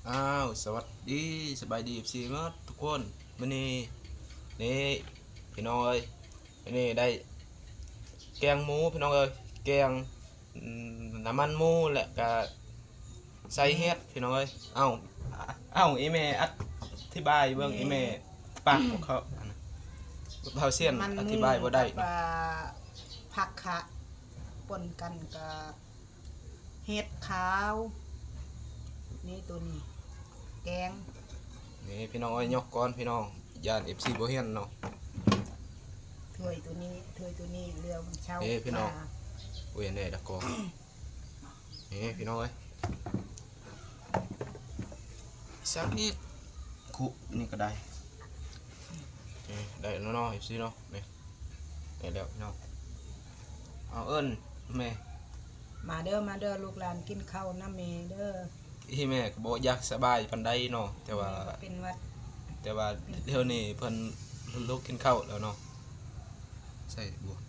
ອ້າວ ສະຫວັດດີ ສະບາຍດີ ເອັຟຊີ ໝົດທຸກຄົນ. ມື້ນີ້ ນີ້ ພີ່ນ້ອງເອີຍ ມື້ນີ້ໄດ້ແກງໝູ ພີ່ນ້ອງເອີຍ ແກງ ອືມ ນ້ຳມັນໝູ ແລະກະໃສ່ເຫັດ ພີ່ນ້ອງເອີຍ. ເອົ້າ ເອົ້າ ອີ່ແມ່ອະທິບາຍເບິ່ງ ອີ່ແມ່ປາກຂອງເຂົາ ເວົ້າຊຽນ ອະທິບາຍບໍ່ໄດ້ ນ້ຳມັນໝູກັບ ນະ ອ່າ ຜັກຂະ ປົນກັນກັບ ເຫັດຂາວ ນີ້ ໂຕນີ້ແກງ. ນີ້ພີ່ນ້ອງເອີຍ ຍົກກ່ອນພີ່ນ້ອງ ຢ້ານເອັຟຊີບໍ່ເຫັນເນາະ. ຖ້ວຍໂຕນີ້ ຖ້ວຍໂຕນີ້ເຫຼືອມັນເຊົາ ເອີ ພີ່ນ້ອງ ເວັນແດ່ດະກອງ. ນີ້ພີ່ນ້ອງເອີຍ ສັກອີກ ຄຸນີ້ກໍໄດ້. ນີ້ໄດ້ແລ້ວເນາະ ເອັຟຊີເນາະ ນີ້ ໄດ້ແລ້ວພີ່ນ້ອງ. ເອົາ ເອີ້ນແມ່ ມາເດີ ມາເດີ ລູກຫຼານກິນເຂົ້ານຳແມ່ເດີ. ອີ່ແມ່ກໍບໍ່ຢາກສະບາຍປານໃດເນາະ ແຕ່ວ່າ ແມ່ກໍເປັນຫວັດ ແຕ່ວ່າດຽວນີ້ເພິ່ນລຸກກິນເຂົ້າແລ້ວເນາະ. ໃສ່ບວກ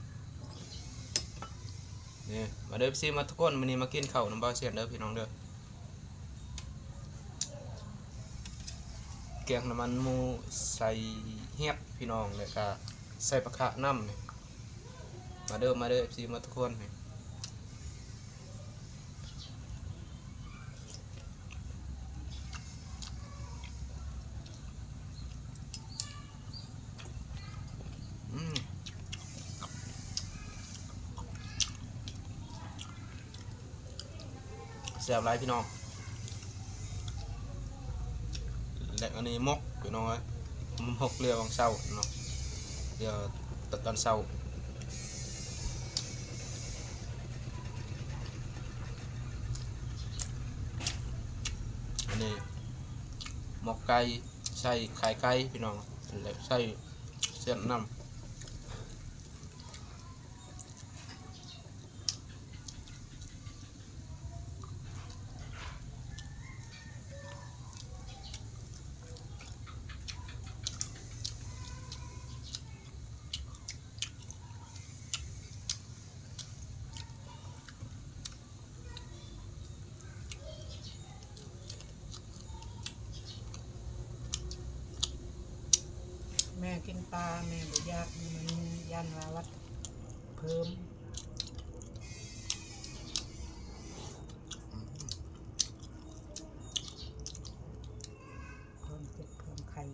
ນີ້ ມາເດີ ເອັຟຊີ ມາທຸກຄົນ ມື້ນີ້ມາກິນເຂົ້ານຳບ່າວຊຽນເດີພີ່ນ້ອງເດີ. ແກງນ້ຳມັນໝູໃສ່ເຫັດພີ່ນ້ອງ ແລ້ວກະໃສ່ຜັກຂະນຳ. ມາເດີ ມາເດີ ເອັຟຊີ ມາທຸກຄົນ. ອືມ ແຊບຫຼາຍພີ່ນ້ອງ. ແລະ ອັນນີ້ໝົກພີ່ນ້ອງເອີຍ ໝົກເຫຼືອຫວ່າງເຊົ້າເນາະ ເຫຼືອຕອນເຊົ້າ. ອັນນີ້ໝົກໄກ່ ໃສ່ໄຂ່ໄກ່ພີ່ນ້ອງ ແລະ ໃສ່ເສັ້ນນຳ. ແມ່ກິນປາ ແມ່ບໍ່ຢາກ ມັນຢ້ານວ່າວັດເພີ່ມ. ເພີ່ມເຈັບເພີ່ມໄຂ້.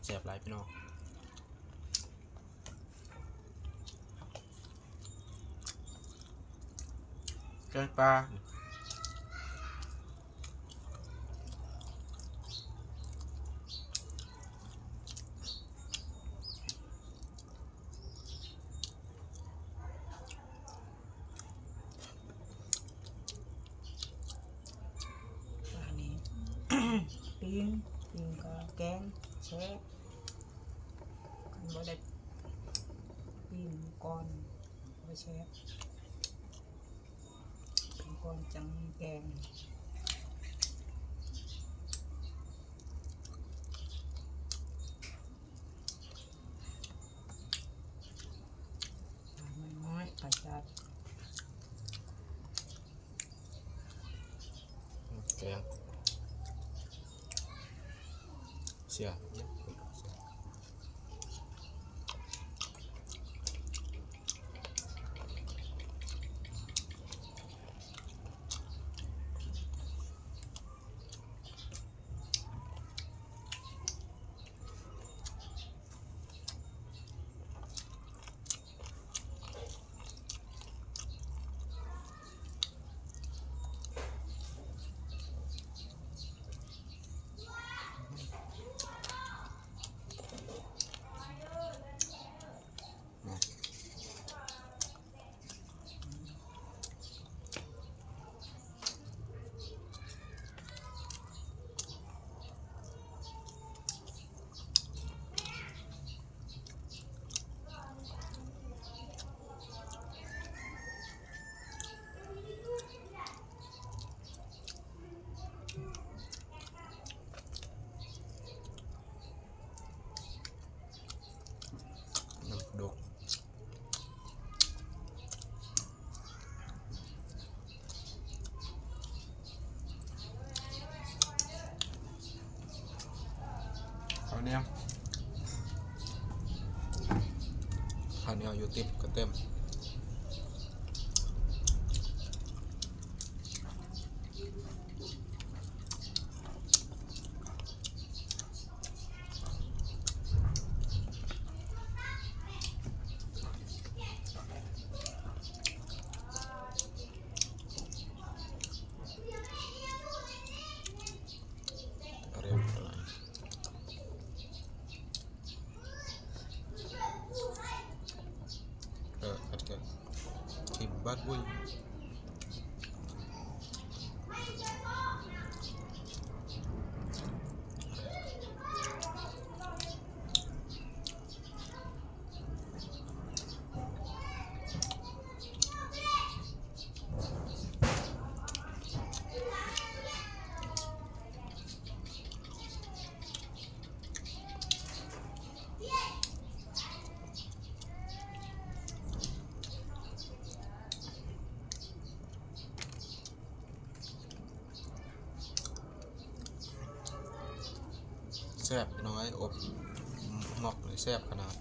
ແຊບຫຼາຍພີ່ນ້ອງ. ແກງປາ ອັນນີ້ ປີ້ງ ປີ້ງກະແກງແຊບ ຄັນບໍ່ໄດ້ປີ້ງກ່ອນ ບໍ່ແຊບ ເປັນກ່ອນຈັ່ງແກງ ປານ້ອຍໆ ປາສາດ. ງ ເສຍ. ນ້ຳດົກ ເຂົ້າໜຽວ ເຂົ້າໜຽວຢູ່ຕິບກະເຕັມ. ເອີ ອັດກະ ທີມບາດບຸຍ. ແຊບພີ່ນ້ອງເອີຍ ອົບງອກນີ້ແຊບຂະໜາດ.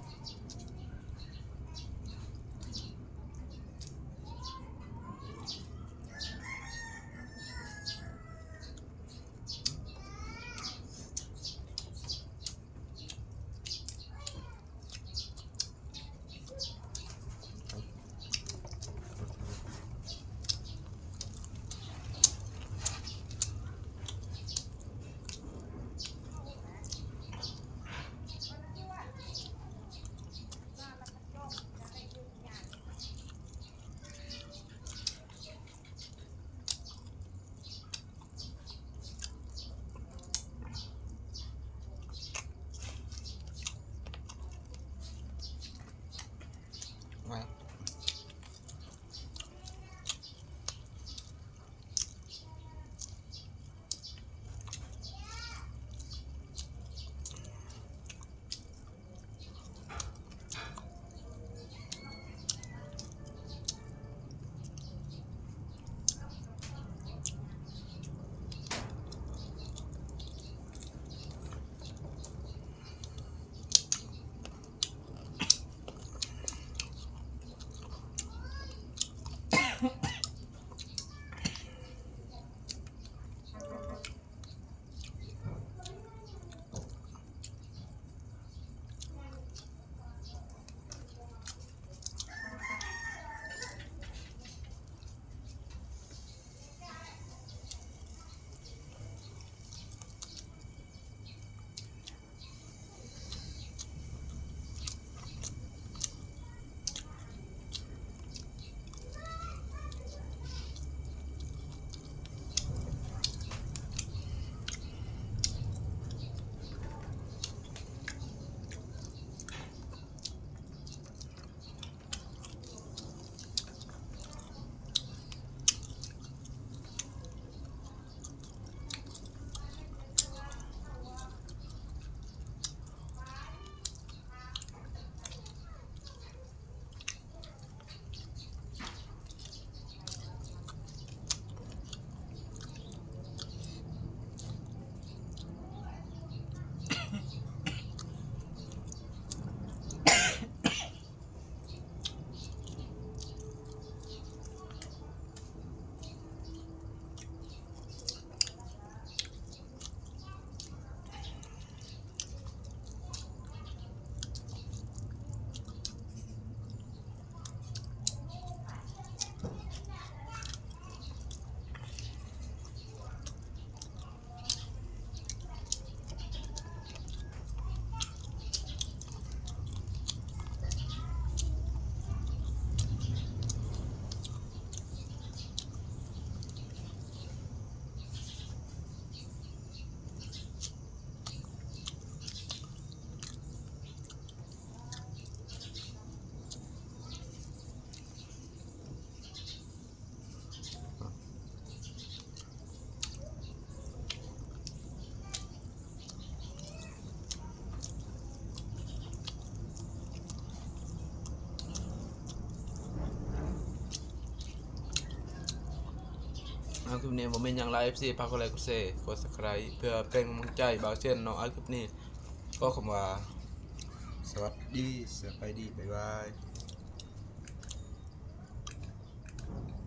ເອົາ ຄລິບນີ້ບໍ່ມີຫຍັງຫຼາຍ ເອັຟຊີ ຝາກກົດໄລ ກົດແຊ ກົດ Subscribe ເພື່ອເປັນກຳລັງໃຈບ່າວເຊນເນາະ. ເອົາ ຄລິບນີ້ກໍຄຳວ່າ ສະຫວັດດີ ສະບາຍດີ ບາຍບາຍ.